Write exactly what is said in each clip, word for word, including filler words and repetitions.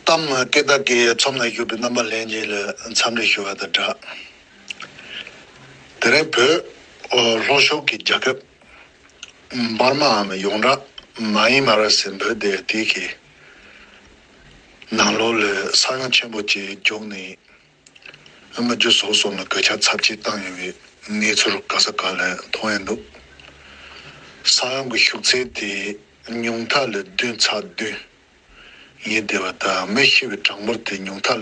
གཏམ་སྐད་བརྡ་གི་ཚོམས་ནང་བཞུགས་པའི་རྣམ་པ་ལྷན་རྒྱས་ལ་འཚམས་འདྲི་ཞུ་བ་དང་སྦྲགས། དེ་རིང་བོད་ལྷོ་ཕྱོགས་ཀྱི་རྒྱལ་ཁབ་འབར་མའམ་ཡོངས་གྲགས་མ་ཡན་མར་ཟེར་འབོད་བསྡད་དེ་གི་ནང་ལོགས་ལ་ས་ཡོམ་ཆེན་པོ་ཅིག་བྱུང་ནས། མི་རྒྱུ་ཟོག་སོགས་ལ་གོད་ཆག་ཚབས་ཆེ་བཏང་ཡོད་པའི་གནས་ཚུལ་ག་ས་ག་ལ་མཐོང་ཡོད་འདུག་ས་ཡོམ་གྱི་ཤུགས་ཚད་དེ་ཉུང་མཐའ་ལ་བདུན་ཚེག་བདུན་ཡིན་བསྡད་པ་དང་། མི་ཤི་བའི་གྲངས་འབོར་དེ་ཉུང་མཐའ་ལ་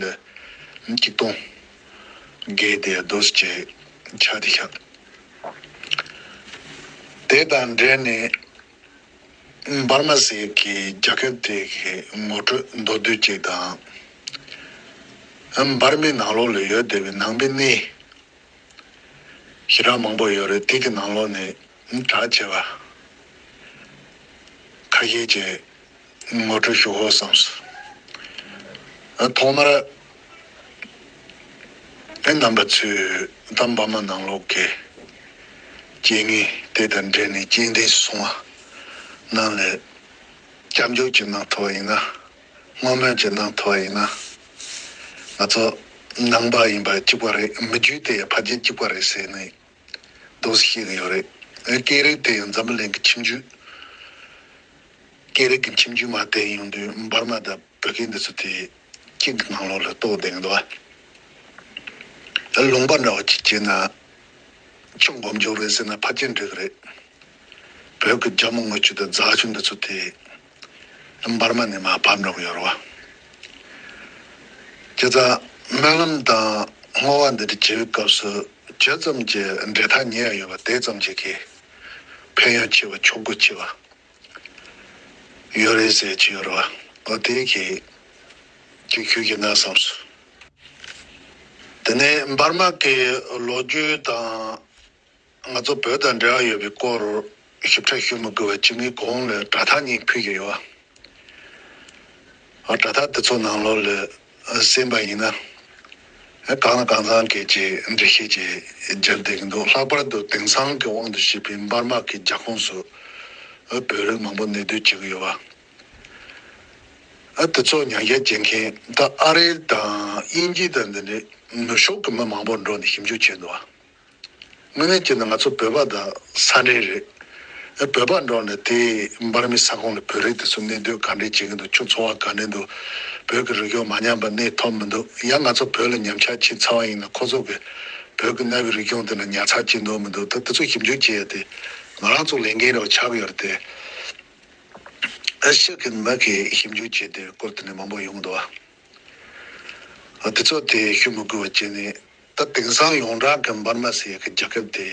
ཆིག་སྟོང་བརྒལ་བསྡད་འདུག་ཅེས་ཆགས་བསྡད་ཤག་དེ་དང་འབྲེལ་ནས་འབར་མ་ཟེར་གྱི་རྒྱལ་ཁབ་དེ་གི་ངོ་སྤྲོད་མདོར་བསྡུས་ཅིག་དང་། འབར་མའི་ནང་ལོགས་ལ་ཡོད་བསྡད་པའི་ནང་པའི་གནས་ཞེ་དྲག་མང་པོ་ཡོད་རེད། དེ་གི་ནང་ལོགས་ནས་གྲགས་ཆེ་བ་ཁ་ཤས་ཅིག་ངོ་སྤྲོད་ཞུ་དགོས་བསམས་སོང་། ཐོག་མར་ཨེ་རྣམ་པ་ཚོས་ད་འབར་མ་ནང་ལོགས་ཀྱི་རྐྱེན་ངན་དེ་དང་འབྲེལ་ནས་རྐྱེན་འདས་སོང་བ་རྣམས་ལ་སྐྱབས་འཇུག་ཅིག་གནང་ཐུབ་པ་ཡིན་ན། བསྔོ་སྨོན་ཅིག་གནང་ཐུབ་པ་ཡིན་ན། ང་ཚོ་ནང་པ་ཡིན་པ་གཅིག་པ་རེད། མི་རྒྱུད་དེ་ཡང་ཕལ་ཆེར་གཅིག་པ་རེད་ཟེར་ནས་འདུག་སེ་བཤད་ཀྱི་ཡོད་རེད། ཨེ་སྐད་རིགས་དེ་ཡང་འཛམ་བུ་གླིང་གི་ཁྱིམ་རྒྱུད། སྐད་རིགས་ཀྱི་ཁྱིམ་རྒྱུད་མར་བསྟན་ཡོང་དུས་འབར་མ་དང་བོད་སྐད་འདི་ཚོ་དེ་གཅིག་གི་ནང་ལོགས་ལ་གཏོགས་བསྡད་ཀྱི་འདུག་བ། ལུང་པ་འདྲ་བ་ཅིག་བྱས་ན་ཆུ་སྒོམ་ཆུ་རེད་ཟེར་ན་ཕལ་ཆེར་འགྲིག་གི་རེད། བོད་ཀྱི་རྒྱ་མོ་རྔུལ་ཆུ་དང་རྫ་ཆུ་འདི་ཚོ་དེ་འབར་མ་ནས་མར་བབས་འགྲོ་གི་ཡོད་རེད་བ། བྱས་ཙང་སྨོན་ལམ་དང་བསྔོ་བ་འདི་འདྲ་བྱེད་པའི་སྐབས་སུ་ཇི་ཙམ་གྱི་འབྲེལ་ཐག་ཉེ་བ་ཡོད་པ་དེ་ཙམ་གྱི་གི་ཕན་ཡོན་ཆེ་བ་ཕྱོགས་སྒོ་ཆེ་བ་ཡོད་རེད་ཟེར་གྱི་ཡོད་རེད་བ། འོ་དེ་གི་ཅིག་ཞུ་གི་ན་བསམས་སོང་། དེ་ནས་འབར་མ་གི་ལོ་རྒྱུས་དང་ང་ཚོ་བོད་དང་འབྲེལ་བ་ཡོད་པའི་སྐོར་ཞིབ་ཕྲ་ཞུ་མི་དགོས་པ་ཅིག་ངས་གོང་ལ་དྲ་ཐག་གཉིས་ཕུལ་གྱི་ཡོད། དྲ་ཐག་དེ་ཚོ་ནང་ལོགས་ལ་གསན་པ་ཡིན་ན། གང་ལ་གང་འཚམ་གྱི་ཅིག་འགྲེལ་བཤད་ཅིག་བརྒྱབ་བསྡད་ཀྱི་འདུག་ལྷག་པར་དུ་དེང་སང་གི་དབང་དུ་བྱས་པའི་འབར་མ་གི་རྒྱ་ཁོངས་སུ་བོད་རིགས་མང་པོ་གནས་སྡོད་བྱེད་ཀྱི་ཡོད་པ། ཨ་དེ་ཚོ་ཉམས་ཞིབ་བྱེད་མཁན་ད་ཨ་རི་དང་དབྱིན་ཇི་དང་འདི་འདྲའི་ནུབ་ཕྱོགས་ཀྱི་མི་མང་པོ་འགྲོ་ནས་ཞིབ་འཇུག་བྱས་འདུག་དངོས་གནས་བྱས་ན་ང་ཚོ་བོད་པ་དང་ས་འབྲེལ་རེད། ཨ་བོད་པ་འགྲོ་ནས་དེ་འབར་མའི་ས་ཁོངས་ལ་བོད་རིགས་དེ་ཚོ་གནས་སྡོད་ག་འདྲས་བྱེད་ཀྱི་འདུག་ཁྱོད་འཚོ་བ་ག་འདྲས་འདུག་བོད་ཀྱི་རིག་གཞུང་མ་ཉམས་པ་གནས་ཐུབ་མི་འདུག་ཡང་ང་ཚོ་བོད་ལ་ཉམས་ཆག་ཕྱིན་ཚར་བ་ཡིན་ན་ཁོ་ཚོ་གི་བོད་ཀྱི་གནའ་བོའི་རིག་གཞུང་དེ་ལ་ཉར་ཚགས་བྱེད་འདུག་མི་འདུག་ད་དེ་ཚོ་ཞིབ་འཇུག་བྱེད་ཡ་དེ་ང་རང་ཚོ་ལས་འགན་རེ་བ་ཆགས་ཀྱི་ཡོད་རེད་དེ། ཨ་ཤི་ཁན་མ་གི་ཞིབ་འཇུག་བྱེད་དུས་སྐོར་དེ་ནས་མང་པོ་ཡོང་འདུག་ཨ་དེ་ཚོ་དེ་ཞུ་མི་དགོས་པ་བྱས་ནས་ད་དེང་སང་ཡོངས་གྲགས་ཀྱི་འབར་མ་ཟེར་ཡ་གི་རྒྱལ་ཁབ་དེ་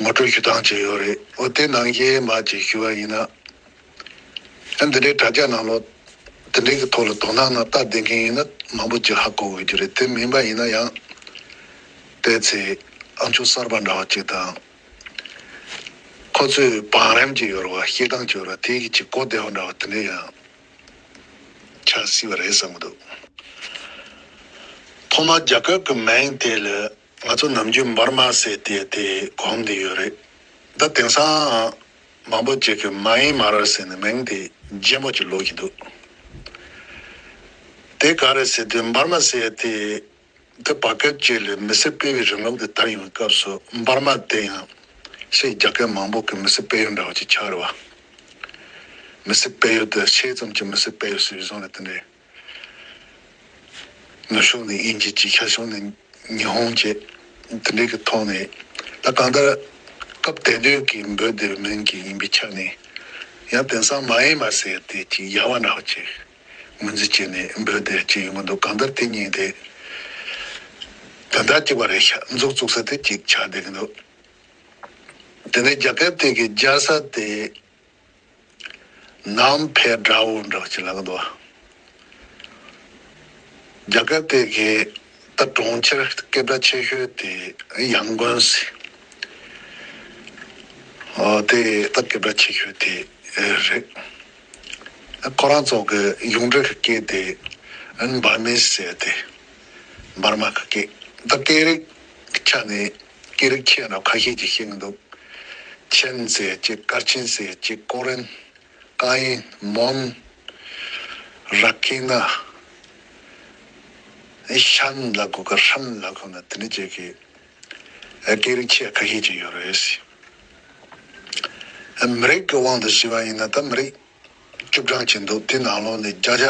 ངོ་སྤྲོད་ཞུ་སྟངས་བྱས་ཡོད་རེད། འོ་དེ་ནང་བཞིན་མ་ཅིག་ཞུ་བ་ཡིན་ན། ཨ་འདི་འདྲའི་དྲ་རྒྱ་ནང་ལོགས་དེ་འདྲའི་གི་ཐོག་ལ་དོ་སྣང་ནང་ལྟ་བསྡད་མཁན་ཡིན་ན་མང་པོ་ཅིག་ཧ་གོ་འོས་ཀྱི་རེད། དེ་མིན་པ་ཡིན་ན་ཡང་བལྟས་ཚེ་ཨ་མཆོག་གསར་པ་འདྲ་བ་ཅིག་དང་། ཁོ་ཚོས་བང་རིམ་གྱི་ཡོད་རེད་བ། བཤད་སྟངས་ཀྱི་ཡོད་རེད་བ། དེ་གི་ཅིག་གོ་བདེ་བ་འདྲ་བ་དེ་འདྲ་ཡང་ཆགས་སྲིད་པ་རེད་བསམ་གྱི་འདུག་ཐོག་མར་རྒྱལ་ཁབ་ཀྱི་མིང་དེ་ལ་ང་ཚོ་ནམ་རྒྱུན་འབར་མ་ཟེར་ཏེ་དེ་གོམས་བསྡད་ཡོད་རེད། ད་དེང་སང་མང་པོ་ཅིག་གིས་མ་ཡན་མར་ཟེར་ནས་མིང་དེ་རྗེན་པོ་ཅིག་ལོག་གི་འདུག་དེ་ག་རེ་ཟེར་དུས་འབར་མ་ཟེར་དེ། དེ་བར་སྐབས་ཅིག་ལ་མི་སེར་སྤེལ་བའི་རིང་ལུགས་དེ་དར་ཡོང་བའི་སྐབས་སུ་འབར་མ་དེ་ཡང་ཕྱིའི་རྒྱལ་ཁབ་མང་པོ་གི་མི་སེར་སྤེལ་ཡུལ་འདྲ་བ་ཅིག་ཆགས་རེད་བ། མི་སེར་སྤེལ་ཡུལ་དེ་ཆེ་ཙམ་གྱི་མི་སེར་སྤེལ་ཡུལ་ཟེར་བའི་བཟོ་འདྲ་དེ་འདྲས། ནུབ་ཕྱོགས་ནས་དབྱིན་ཇི་ཅིག་ཤར་ཕྱོགས་ནས་ཉི་ཧོང་ཅིག་དེ་འདྲས་ཀྱི་ཐོག་ནས་ད་གང་ལྟར་སྐབས་དེ་དུས་ཀྱི་འབོད་བསྡད་པའི་མིང་གི་ཡིན་པའི་ཆ་ནས་ཡང་དེང་སང་མ་ཡན་མར་ཟེར་དེ་ཅིག་ཡག་པ་འདྲ་བ་ཅིག་ངོས་འཛིན་བྱས་ནས་འབོད་བསྡད་ཀྱི་ཡོང་གི་འདུག་གང་ལྟར་དེ་གཉིས་དེ་དོན་དག་གཅིག་པ་རེད་ཤག་མཛུབ་བཙུགས་ས་དེ་གཅིག་ཆགས་བསྡད་ཀྱི་འདུག་དེ་ནས་རྒྱལ་ཁབ་དེ་གི་རྒྱལ་ས་དེ་ནམ་ཕེ་ཌའོ་འདྲ་བ་ཅིག་ལབ་ཀྱི་འདུག་རྒྱལ་ཁབ་དེ་གི་ད་གྲོང་ཁྱེར་སྐད་གྲགས་ཆེ་ཤོས་དེ་ཡང་གོན་ཟེར། ཨོ་དེ་ད་སྐད་གྲགས་ཆེ་ཤོས་དེ་རེད། ཁོ་རང་ཚོ་གི་ཡུང་འབྲུག་གི་སྐད་དེ་འབར་མིས་ཟེར་ཏེ། འབར་མ་གི་སྐད། ད་སྐད་རིགས་ཆ་ནས་སྐད་རིགས་ཁྱད་ཡོད་ན་ཁ་ཤས་ཅིག་ཤེས་ཀྱི་འདུག་ཆིན་ཟེར་ཅིག་ཀར་ཆིན་ཟེར་ཅིག་ཀོ་རན། ཀ་ཡིན། མོན། ར་ཁེན་ན་ཤན་ལབ་དགོས་ག་ཧྲན་ལབ་དགོས་ན་དེ་འདྲ་ཅིག་གི་སྐད་རིགས་ཆེ་ཁ་ཤས་ཅིག་ཡོད་རེད། མི་རིགས་ཀྱི་དབང་དུ་བྱས་པ་ཡིན་ན་ད་མི་རིགས་བཅུ་གྲངས་ཅིག་འདུག་དེ་ནང་ལོགས་ནས་བརྒྱ་ཆ་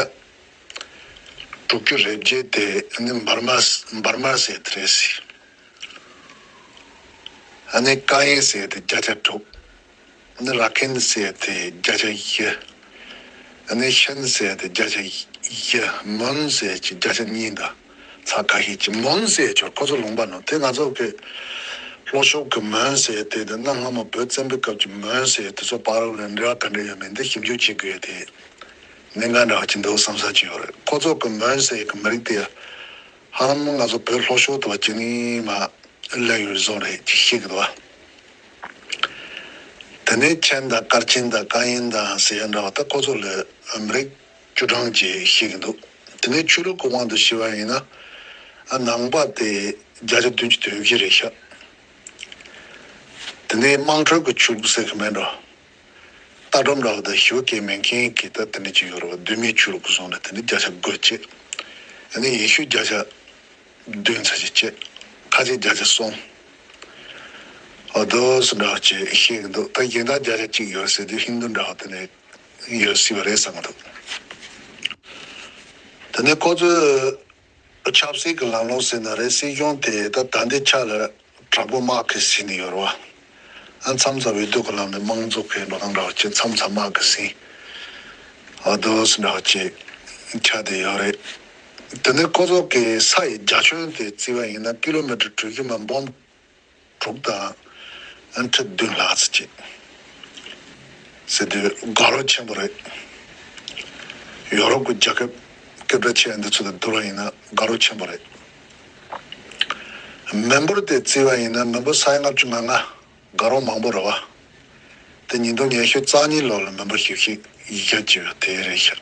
དྲུག་ཅུ་རེ་བརྒྱད་དེ་ནི་འབར་མ་འབར་མ་ཟེར་དེ་རེད། ཨ་ནི་ཀ་ཡེ་ཟེར་དེ་བརྒྱ་ཆ་དྲུག་ཨ་ནི་ར་ཁེན་ཟེར་དེ་བརྒྱ་ཆ་བཞི། ཨ་ནི་ཤན་ཟེར་དེ་བརྒྱ་ཆ་བཞི། མོན་ཟེར་གྱི་བརྒྱ་ཆ་གཉིས་དང་ཚ་ཁ་ཤས་ཀྱི་མོན་ཟེར་ཆོར་ཁོ་ཚོ་ལུང་པ་ནང་དེ་ང་ཚོ་གི་ལྷོ་ཕྱོགས་ཀྱི་མོན་ཟེར་དེ་དེ་གནའ་སྔ་མོ་བོད་བཙན་པོའི་སྐབས་ཀྱི་མོན་ཟེར་དེ་ཚོ་བར་ལ་འབྲེལ་བ་ག་འདྲ་ཡོད་མེད་འདི་ཞིབ་འཇུག་བྱེད་དགོས་དེ་གནད་འགག་འདྲ་བ་ཅིག་འདུག་བསམ་ས་ཅིག་ཡོད་རེད། ཁོ་ཚོ་གི་མོན་ཟེར་གི་མི་རིགས་དེ་ཧ་ལམ་ང་ཚོ་བོད་ལྷོ་ཕྱོགས་དུ་བ་ཅི་ནི་མ་གླེང་ཡོད་བཟོ་རེད་ཅིག་ཤེས་གི་འདུག་བ། དེ་ནས་ཆན་དང་དཀར་ཆེན་དང་ཀ་ཡིན་དང་ཟེར་ཡ་འདྲ་བ་ད་ཁོ་ཚོ་ལ་མི་རིགས་བཅུ་གྲངས་ཅིག་ཤེས་གི་འདུག་དེ་ནས་ཆོས་ལུགས་ཀྱི་དབང་དུ་བྱས་པ་ཡིན་ན་ཨ་ནང་པ་དེ་བརྒྱ་ཆ་བདུན་ཅུ་དོན་བཞི་རེད་ཤག་དེ་ནས་དམངས་ཁྲོད་ཀྱི་ཆོས་ལུགས་ཟེར་གི་མེད་འགྲོ། ལྟ་གྲུབ་འདྲ་བ་དང་ཞི་བ་སྐྱེ་མེད་མཁན་གྱི་ད་དེ་འདྲ་ཅིག་ཡོད་རེད་བ། གདོད་མའི་ཆོས་ལུགས་ཀྱི་བཟུང་ནས་དེ་འདྲ་བརྒྱ་ཆ་དགུ་བྱས། ཨ་ནི་ཡེ་ཤུ་བརྒྱ་ཆ་བདུན་ཚ་ཅིག་བྱས། ཁ་ཆེ་བརྒྱ་ཆ་གསུམ། ཨ་དོ་སུ་འདྲ་བ་ཅིག་ཤེས་ཀྱི་འདུག་ད་གཞན་དག་བརྒྱ་ཆ་གཅིག་ཡོད་ཟེར་དུས་ཧིན་དུ་འདྲ་བ་དེ་ནས་ཡོད་སྲིད་པ་རེད་བསམ་གྱི་འདུག་དེ་ནས་ཁོ་ཚོས་ཆབ་སྲིད་ཀྱི་ལམ་ལུགས་ཟེར་ན་རེད། སྲིད་གཞུང་དེ་ད་ད་ལྟའི་ཆ་ལ་དྲག་པོ་དམག་གིས་ཟིན་ནས་ཡོད་རེད་བ། ཨ་མཚམས་མཚམས་འོས་བསྡུ་གི་ལམ་ནས་དམངས་གཙོ་གི་འགྲོ་སྟངས་འདྲ་བ་ཅིག་མཚམས་མཚམས་དམག་གིས་ཟིན། ཨ་དོ་སུ་འདྲ་བ་ཅིག་ཆགས་བསྡད་ཡོད་རེད། དེ་ནས་ཁོ་ཚོ་གི་ས་ཡི་རྒྱ་ཁྱོན་དེ་བརྩིས་པ་ཡིན་ན་ཀི་ལོ་མི་ཊར་གྲུ་བཞི་མ་འབུམ་དྲུག་དང་ཁྲི་བདུན་ལྷག་ཙམ་ཅིག་ཟེར་དུས་དགའ་རབ་ཆེན་པོ་རེད། ཡོ་རོབ་ཀྱི་རྒྱལ་ཁབ་སྐད་གྲགས་ཆེ་བ་འདི་ཚོ་དང་བསྡུར་བ་ཡིན་ན་དགའ་རབ་ཆེན་པོ་རེད། མི་འབོར་དེ་བརྩིས་པ་ཡིན་ན་མི་འབོར་ས་ཡ་ལྔ་བཅུ་ང་ལྔ་དགའ་རབ་མང་པོ་རེད་བ། དེ་ཉིས་སྟོང་ཉི་ཤུ་རྩ་གཉིས་ལོ་ལ་མི་འབོར་ཞིབ་ཞིབ་བཞི་བཅུ་དེ་རེད་ཤག་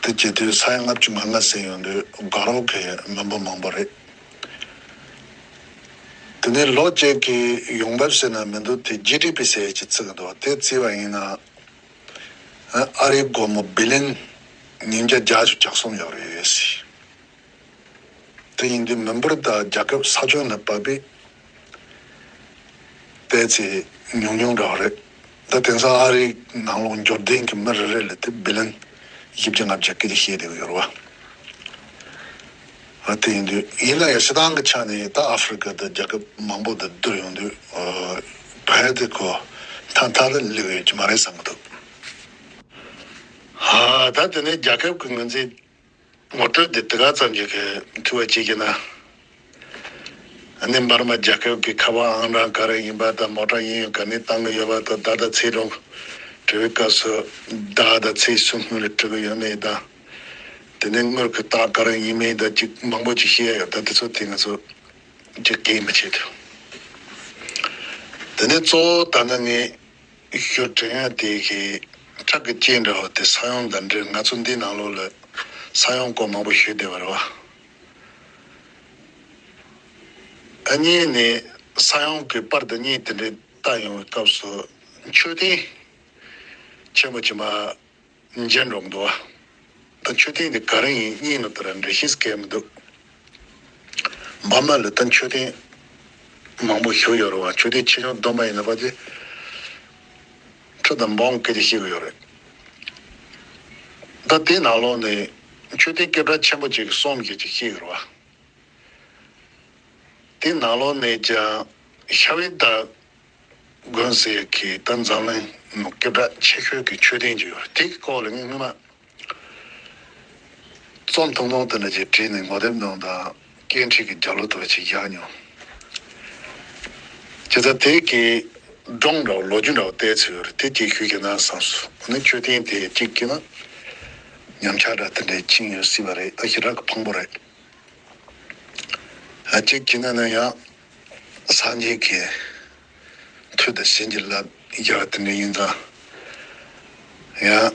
དེ་བྱེད་དུས་ས་ཡ་ལྔ་བཅུ་ང་ལྔ་ཟེར་ཡོང་དུས་དགའ་རབ་ཀྱི་མི་འབོར་མང་པོ་རེད། དེ་ནས་ལོ་གཅིག་གི་ཡོང་འབབ་ཟེར་ན་མི་འདུག་དེ་ཇི་ཌི་པི་ཟེར་ཅིག་བརྩི་གི་འདུག་དེ་བརྩིས་པ་ཡིན་ན་ཨ་རིའི་སྒོར་མོ་བི་ལིན་ཉིས་བརྒྱ་བརྒྱད་ཅུ་གྱ་གསུམ་ཡོད་རེད། དེ་ཡིན་དུས་མི་འབོར་དང་རྒྱལ་ཁབ་ས་ཁྱོན་ལ་བབས་པའི་ཏོག་ཙམ་ཉུང་ཉུང་འདྲ་བ་རེད། ད་དེང་སང་ཨ་རིའི་ནང་ལོགས་འབྱོར་ལྡན་གྱི་མི་རེ་རེ་ལ་དེ་བི་ལན་བཞི་བརྒྱ་ལྔ་བརྒྱ་སྐད་ཆ་བཤད་བསྡད་ཀྱི་ཡོད་རེད་བ། ཨ་དེ་ཡིན་དུས་ཡིན་ན་ཡང་སྤྱི་བཏང་གི་ཆ་ནས་ད་ཨ་ཧྥི་རི་ཀ་དང་རྒྱལ་ཁབ་མང་པོ་དང་བསྡུར་ཡོང་དུས་ཨ་བལ་དེ་ཁོ་མཐའ་མཐའ་ལ་སླེབས་ཡོད་ཀྱི་མ་རེད་བསམ་གྱི་འདུག་ཨ་ད་དེ་ནས་རྒྱལ་ཁབ་ཀྱི་ངོས་འཛིན། ངོ་སྤྲོད་འདི་དེ་ག་ཙམ་ཞིག་གིས་འཐུས་པ་བྱེད་ཀྱི་ན། ཨ་ནི་འབར་མ་རྒྱལ་ཁབ་ཀྱི་ཁ་པར་ཨང་གྲངས་ག་རེ་ཡིན་པ་དང་མོ་ཊ་གཡས་གཡོན་ག་ནས་བཏང་གི་ཡོད་པ་དང་ཟླ་དང་ཚེས་གྲངས་འབྲི་བའི་སྐབས་སུ་ཟླ་དང་ཚེས་སུ་སྔོན་ལ་འབྲི་གི་ཡོད་མེད་དང་། དེ་ནས་དངུལ་གྱི་རྟགས་ག་རེ་ཡིན་མིན་དང་ཅིག་མང་པོ་ཅིག་བཤད་ཡ་ཡོད། ད་དེ་ཚོ་དེ་ང་ཚོ་ཅིག་གིས་མི་བྱེད་དུ། དེ་ནས་གཙོ་བོ་ད་ནི་ངས། ཞུ་དྲན་ཡ་དེ་གི་ཁྲག་གི་ལྕེ་འདྲ་བ་དེ་ས་ཡོམ་དང་འབྲེལ། ང་ཚོ་འདི་ནང་ལོགས་ལ་ས་ཡོམ་སྐོར་མང་པོ་ཞུས་བསྡད་པ་རེད་བ། ཨ་གཉིས་ནས་ས་ཡོམ་གི་པར་དང་གཉིས་དེ་འདྲའི་ལྟ་ཡོང་བའི་སྐབས་སུ་མཆོད་རྟེན་ཆེན་པོ་ཅིག་མར་མཇལ་འགྲོ་གི་འདུག་བ། ད་མཆོད་རྟེན་དེ་ག་རེ་ཡིན་གཉིས་ནི་དེ་ར་འགྲེལ་བཤད་སྐད་མི་འདུག་འབར་མ་ལ་ད་མཆོད་རྟེན་མང་པོ་བཞུགས་ཡོད་རེད་བ། མཆོད་རྟེན་ཆེ་ཆུང་བསྡོམས་པ་ཡིན་ན་ཕལ་ཆེར་ཁྲི་དང་འབུམ་སྐད་ཆ་བཤད་གི་ཡོད་རེད། ད་དེའི་ནང་ལོགས་ནས་མཆོད་རྟེན་སྐད་གྲགས་ཆེན་པོ་ཅིག་གསུམ་བཞི་ཅིག་བཤད་གི་རེད་བ། དེའི་ནང་ལོགས་ནས་ཀྱང་ཤ་བའི་ད་དགོན་ཟེར་གི་ད་འཛམ་གླིང་ནང་སྐད་གྲགས་ཆེ་ཤོས་ཀྱི་མཆོད་རྟེན་ཅིག་ཡོད་རེད། དེ་གི་སྐོར་ལ་ངས་སྔོན་མ། རྩོམ་ཐུང་ཐུང་དེ་འདྲ་ཅིག་བྲིས་ནས་ངོ་དེབ་ནང་དང་སྐད་འཕྲིན་གྱི་རྒྱབ་ལོགས་དུ་ཅིག་བཞག་མྱོང་། བྱས་ཙང་དེ་གི་སྒྲུང་འདྲ་བོ་ལོ་རྒྱུས་འདྲ་བོ་བལྟས་ཚོད་རེད། དེ་ཅིག་ཞུས་ཀྱི་ན་བསམས་སོང་། ཨ་ནི་མཆོད་རྟེན་དེ་གཅིག་གི་ན་ཉམས་ཆག་འདྲ་དེ་འདྲའི་ཕྱིན་ཡོད་སྲིད་པ་རེད། ཨ་ཞེ་དྲག་གི་ཕངས་པོ་རེད། ཨ་གཅིག་བྱས་ན་ནི་ཡང་སངས་རྒྱས་ཀྱི་མཐུ་དང་བྱིན་གྱིས་བརླབས་ཡག་དེ་འདྲ་ཡིན་ཙང་། ཡང་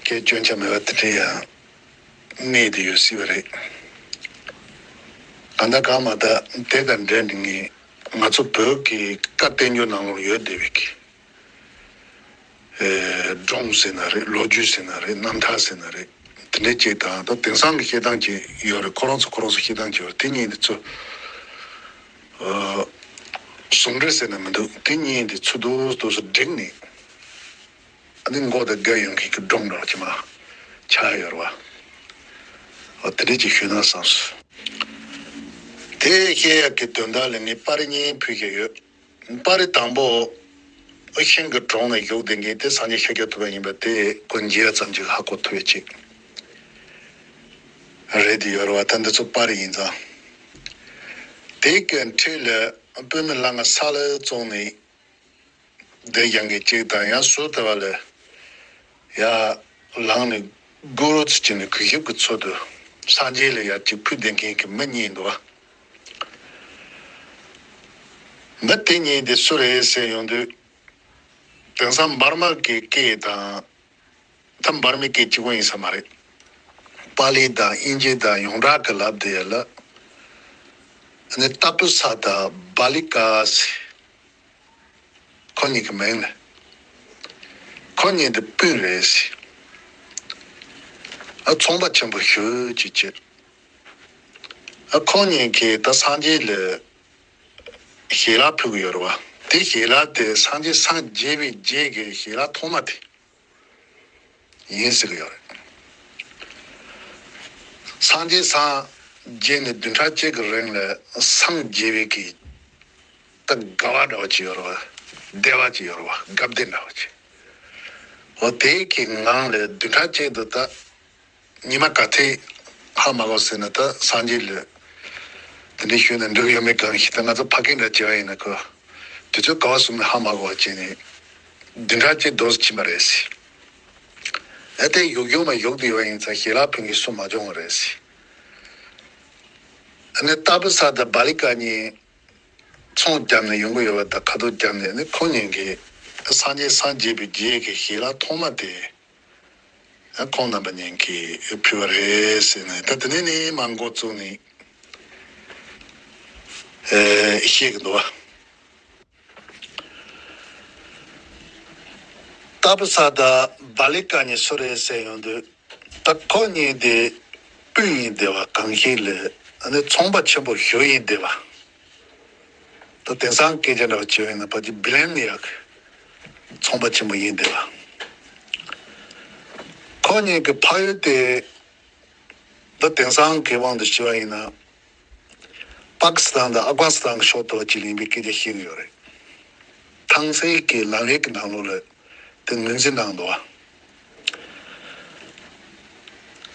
སྐད་སྐྱོན་ཆ་མེད་པ་དེ་འདྲ་ཡང་གནས་དེ་ཡོད་སྲིད་པ་རེད། གང་ལྟར་གང་མ་ལྟར་དེ་དང་འབྲེལ་ནས་ངས་ང་ཚོ་བོད་ཀྱི་བཀའ་བསྟན་འགྱུར་ནང་ལོགས་ཡོད་བསྡད་པའི་གི་ སྒྲུང་ཟེར་ན་རེད། ལོ་རྒྱུས་ཟེར་ན་རེད། རྣམ་ཐར་ཟེར་ན་རེད། དེ་འདྲའི་ཅིག་དང་ད་དེང་སང་གི་བཤད་སྟངས་ཅིག་ཡོད་རེད། ཁོ་རང་ཚོ་ཁོ་རང་ཚོ་བཤད་སྟངས་ཅིག་ཡོད་རེད། དེ་གཉིས་དེ་ཚོ་ཟུང་འབྲེལ་ཟེར་ན་མི་འདུག་དེ་གཉིས་དེ་ཚོ་དུ་དུ་སུ་བསྒྲིགས་ནས་ཨ་ནི་མགོ་དང་རྒྱབ་ཡོང་མཁན་གྱི་སྒྲུང་འདྲ་ཅིག་མ་ཆགས་ཡོད་རེད་བ། དེ་འདྲའི་ཅིག་ཞུས་ན་བསམས་སོང་། དེ་བཤད་ཡག་གི་དོན་དག་ལ་ངས་པར་རིས་གཉིས་ཕུལ་བཞག་ཡོད། པར་རིས་དང་པོ། ཨ་ཤིང་གི་གྲོང་ནས་བཞུགས་བསྡད་མཁན་དེ་སངས་རྒྱས་ཤཱཀྱ་ཐུབ་པ་ཡིན་པ་དེ་ཁོ་མཇལ་ཙམ་ཅིག་ཧ་གོ་ཐུབ་པའི་ཅིག་རེད་དེ་ཡོད་རེད་བ། ད་འདི་ཚོ་པར་རིས་ཡིན་ཙང་། དེ་གི་འཁྲིས་ལ་དཔོན་མི་ལ་ང་ས་ལ་བཙོང་ནས་བསྡད་ཡང་གི་ཅིག་དང་ཡང་སུ་དེ་བ་ལ་ཡ་ལངས་ནས་གུ་རུ་ཚུ་ཅིག་ནས་གུས་ཞབས་ཀྱི་ཚུལ་དུ་སངས་རྒྱས་ལ་ཡ་ཅིག་ཕུལ་བསྡད་མཁན་གྱི་མི་གཉིས་འདུག་བ། མི་དེ་གཉིས་དེ་སུ་རེད་ཟེར་ཡོང་དུས། དེང་སང་འབར་མ་གི་སྐད་དང་། ད་འབར་མའི་སྐད་གཅིག་པོ་ཡིན་ས་མ་རེད། པཱ་ལི་དང་དབྱིན་ཇི་དང་ཡོངས་གྲགས་ཀྱི་ལབ་དེ་ལ། ནི་ཏ་པུ་ས་དང་བ་ལི་ཀ་ཟེར། ཁོ་གཉིས་ཀྱི་མིང་ལ། ཁོ་གཉིས་དེ་སྤུན་རེད་ཟེར། ཨ་ཚོང་པ་ཆེན་པོ་ཞུ་ཅིག་བྱེད། ཨ་ཁོང་གཉིས་ཀྱིས་ད་སངས་རྒྱས་ལ་ཞལ་ལག་ཕུལ་གྱི་ཡོད་རེད་བ། དེ་ཞལ་ལག་དེ་སངས་རྒྱས་སངས་རྒྱས་པའི་རྗེས་ཀྱི་ཞལ་ལག་ཐོག་མ་དེ་ཡིན་ཟེར་གྱི་ཡོད་རེད། སངས་རྒྱས་སངས་རྒྱས་ནས་བདུན་ཕྲག་གཅིག་གི་རིང་ལ་སངས་རྒྱས་པའི་གི་ད་དགའ་བ་འདྲ་བ་ཅིག་ཡོད་རེད་བ། བདེ་བ་ཅིག་ཡོད་རེད་བ། དགའ་བདེ་འདྲ་བ་ཅིག་འོ་དེ་གི་ངང་ལ་བདུན་ཕྲག་གཅིག་ཏུ་ད། ཉི་མ་ག་ཚོད་ཧ་མ་གོ་ཟེར་ན་ད་སངས་རྒྱས་ལ་དེ་འདྲའི་ཞུས་ན་འགྲིག་ཡོད་མེད་གང་ཤེས། ད་ང་ཚོ་ཕ་སྐད་འདྲ་བྱས་པ་ཡིན་ན་ཁོ་དུས་ཚོད་ག་བ་སོང་ནས་ཧ་མ་གོ་བ་བྱས་ནས་བདུན་ཕྲག་གཅིག་རྡོ་སུ་ཕྱིན་པ་རེད་ཟེར། ཨ་དེ་ཡུག་ཡུག་མ་ཡུག་དེ་ཡོད་ཡིན་ཙང་ཞལ་ལག་ཕུལ་མཁན་སུ་མ་བྱུང་བ་རེད་ཟེར། ཨ་ནི་ཏ་པུ་ས་དང་བ་ལི་ཀ་གཉིས་ཚོང་བརྒྱབ་ནས་ཡོང་གི་ཡོད་པ་དང་ཁ་ཐུག་བརྒྱབ་ནས་ནི་ཁོང་གཉིས་ཀྱིས་སངས་རྒྱས་སངས་རྒྱས་པའི་རྗེས་ཀྱི་ཞལ་ལག་ཐོག་མ་དེ། ཁོང་རྣམ་པ་གཉིས་ཀྱིས་ཕུལ་བ་རེད་ཟེར་ནས་ད་དེ་ནས་ནི་མ་འགོ་བཙུགས་ནས་བཤད་ཀྱི་འདུག་བ། ཏ་པུ་ས་དང་བ་ལི་ཀ་གཉིས་སུ་རེད་ཟེར་ཡོང་དུས་ད་ཁོ་གཉིས་དེ་སྤུན་ཡིན་བསྡད་པ་གང་ཤེས་ལས་ཚོང་པ་ཆེན་པོ་ཞུ་ཡིན་བསྡད་པ། ད་དེང་སང་སྐད་ཆ་འདྲ་བ་བྱས་པ་ཡིན་ན་ཕལ་ཆེར་བི་ལན་ནི་ཡག་ཚོང་པ་ཆེན་པོ་ཡིན་བསྡད་པ། ཁོ་གཉིས་ཀྱི་ཕ་ཡུལ་དེ་ད་དེང་སང་གི་དབང་དུ་བྱས་པ་ཡིན་ན་པ་ཀི་སི་ཐན་དང་ཨབ་གྷ་ནི་སི་ཐན་གྱི་ཕྱོགས་དེ་བ་ཅིག་ལ་ཡིན་པའི་སྐད་ཆ་བཤད་ཀྱི་ཡོད་རེད། ཐང་སེ་གི་ལམ་རིམ་གྱི་ནང་ལོགས་ལ་དེ་ངོས་འཛིན་གནང་འདུག་བ།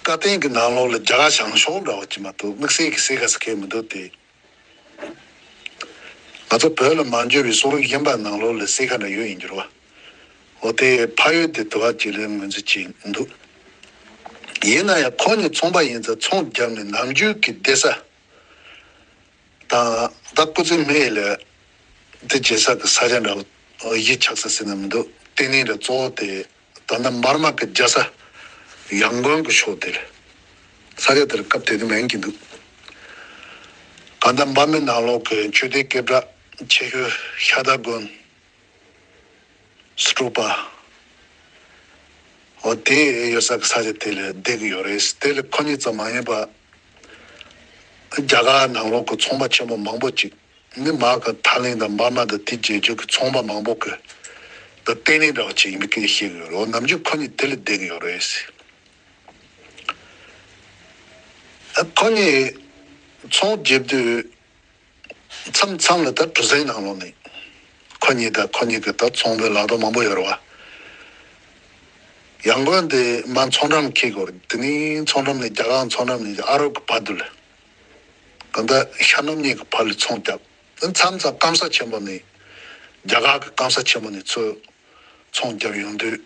བཀའ་བསྟན་གྱི་ནང་ལོགས་ལ་རྒྱ་གར་བྱང་ཕྱོགས་འདྲ་བ་ཅིག་མ་གཏོགས་དམིགས་བསལ་གྱི་གསལ་ཁ་ཟེར་མཁན་མི་འདུག་སྟེ། ང་ཚོ་བོད་ལ་མ་འབྱོར་བའི་གསུང་རབ་གཞན་པ་ནང་ལོགས་ལ་གསལ་ཁ་འདྲ་ཡོད་ཡིན་འགྱུར་བ། འོ་དེ་ཕ་ཡུལ་དེ་དུ་བ་ཅིག་ལ་ངོས་འཛིན་བྱས་འདུག་ཡིན་ན་ཡང་ཁོ་གཉིས་ཚོང་པ་ཡིན་ཙང་ཚོང་བརྒྱབ་ནས་ནམ་རྒྱུན་གྱི་བསྡད་ས་དང་ད་སྐུ་ཚེ་སྨད་ལ་དེ་བྱེད་ས་གི་ས་ཆ་འདྲ་བོ་གཞིས་ཆགས་ས་ཟེར་ན་མི་འདུག་ལྟེ་གནས་འདྲ་གཙོ་བོ་དེ། ད་ལྟ་འབར་མ་གི་རྒྱལ་ས་ཡང་གོན་གྱི་ཕྱོགས་དེར། ས་ཆ་དེར་སྐབས་དེ་དུས་མིང་གི་འདུག་གང་ལྟར་འབར་མའི་ནང་ལོགས་ཀྱི་ཆོས་སྡེ་སྐད་གྲགས་ཆེ་ཤོས་ཤ་སྟག་དགོན། སུ་ཏྲུ་པ། འོ་དེ་ཡོད་ས་གི་ས་ཆ་དེ་ལ་བསྡད་ཀྱི་ཡོད་རེད། དེ་ལ་ཁོ་གཉིས་ཙམ་མ་ཡིན་པ། རྒྱ་གར་ནང་ལོགས་ཀྱི་ཚོང་པ་ཆེན་པོ་མང་པོ་ཅིག་ནི་མ་གི་ཐའི་ལེན་དང་འབར་མ་དང་དེ་བརྒྱད་ཅུ་གི་ཚོང་པ་མང་པོ་གི་ད་ལྟེ་གནས་འདྲ་བ་ཅིག་ཡིན་པའི་སྐད་ཆ་བཤད་ཀྱི་ཡོད་རེད། འོ་ནམ་རྒྱུན་ཁོ་གཉིས་དེ་ལ་བསྡད་ཀྱི་ཡོད་རེད། ཨ་ཁོ་གཉིས་ཚོང་རྒྱབ་དུས་མཚམས་མཚམས་ལ་ད་གྲུ་གཟིངས་ནང་ལོགས་ནས་ཁོ་གཉིས་དང་ཁོ་གཉིས་ཀྱི་ད་ཚོང་པའི་ལག་ཐོགས་མང་པོ་ཡོད་རེད་བ། ཡང་སྒོས་འདི་མ་ཚོང་འགྲམ་འཁེལ་དགོས་རེད། དེ་ནས་ཚོང་འགྲམ་ནས་རྒྱ་གར་ཚོང་འགྲམ་ནས་ཨ་རོགས་ཀྱི་བར་དུ་ལ། གང་ལྟར་ཤར་ནུབ་གཉིས་ཀྱི་བར་ལ་ཚོང་བརྒྱབ། མཚམས་མཚམས་སྐམ་ས་ཆེན་པོ་ནས་རྒྱ་གར་གྱི་སྐམ་ས་ཆེན་པོ་ནས་ཚུར་ཚོང་བརྒྱབ་ཡོང་དུས།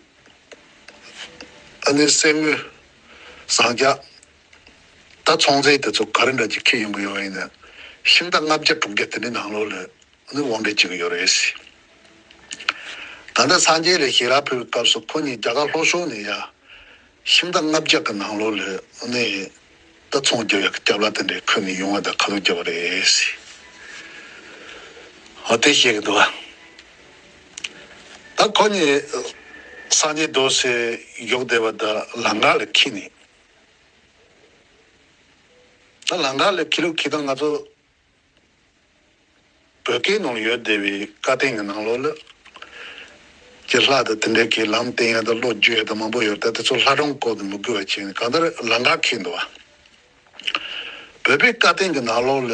ཨ་ནི་གསེར་དངུལ་ཟངས་ལྕགས་ད་ཚོང་རྫས་དེ་ཚོ་ག་རེ་འདྲ་ཅིག་འཁྱེར་ཡོང་གི་ཡོད་ཡིན་ན་ཤིང་རྟ་ལྔ་བརྒྱ་དྲུག་བརྒྱ་དེ་འདྲའི་ནང་ལོགས་ལ་ཨ་ནི་དབོར་འདྲེན་བྱེད་ཀྱི་ཡོད་རེད། ད་ལྟ་སངས་རྒྱས་ལ་ཞལ་ལག་ཕུལ་བའི་སྐབས་སུ་ཁོ་གཉིས་རྒྱ་གར་ལྷོ་ཕྱོགས་ནས་ཡ། ཤིང་རྟ་ལྔ་བརྒྱ་གི་ནང་ལོགས་ལ་ནི་ད་ཚོང་རྒྱག་ཡག་གི་རྒྱབ་ལ་དེ་འདྲའི་ཁུར་ནས་ཡོང་བ་དང་ཁ་ཐུག་རྒྱབ་པ་རེད། འོ་དེ་བཤད་གི་འདུག་བ། ད་ཁོ་གཉིས་ སངས་རྒྱས་རྡོ་སེ་ཡོག་བསྡད་པ་དང་ལམ་ཁ་ལ་འཁྱེར་ནས། ད་ལམ་ཁ་ལ་འཁྱེར་ལུགས་འཁྱེར་སྟངས་ང་ཚོ་བོད་སྐད་ནང་ལ་ཡོད་བསྡད་པའི་བཀའ་བསྟན་གྱི་ནང་ལོགས་ལ། ཀྱི་ལྷ་དང་དེ་འདྲའི་གི་ལམ་བསྟན་ཡ་དང་བློ་བསྒྱུར་ཡ་དང་མང་པོ་ཡོད་རེད། ད་དེ་ཚོ་ལྷ་སྒྲུང་སྐོར་དུ་མི་དགོས་པ་བྱས་ནས་གང་ལྟར་ལམ་ཁ་འཁྱེར་འདུག་བ། བོད་པའི་བཀའ་བསྟན་གྱི་ནང་ལོགས་ལ།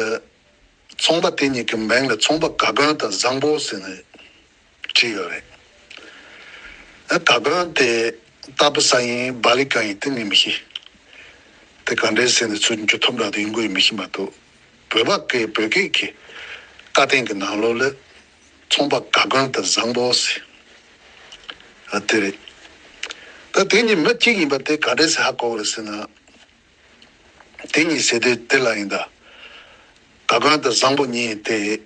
ཚོང་པ་དེ་གཉིས་ཀྱི་མིང་ལ་ཚོང་པ་ག་གོན་དང་བཟང་པོ་ཟེར་ནས་བྲིས་ཡོད་རེད། ཨ་ག་གོན་དེ་ཏ་པུ་ས་ཡིན་བ་ལི་ཀ་ཡིན་དེ་ངས་མི་ཤེས། དེ་ག་འདྲའི་ཟེར་ནས་ཚུར་འཇུ་ཐུབ་འདྲ་དེ་ཡིན་དགོས་ཡིན་མི་ཤེས་མ་གཏོགས། བོད་པ་སྐད་བོད་སྐད་ཀྱི་བཀའ་བསྟན་གྱི་ནང་ལོགས་ལ་ཚོང་པ་ག་གོན་དང་བཟང་པོ་ཟེར། ཨ་དེ་རེད། ད་དེ་གཉིས་མི་གཅིག་ཡིན་པ་དེ་ག་འདྲའི་ཟེར་ཧ་གོ་གི་རེད་ཟེར་ན། དེ་གཉིས་ཟེར་དུས་དེ་ལ་ཡིན་ད། ག་གོན་དང་བཟང་པོ་གཉིས་དེ།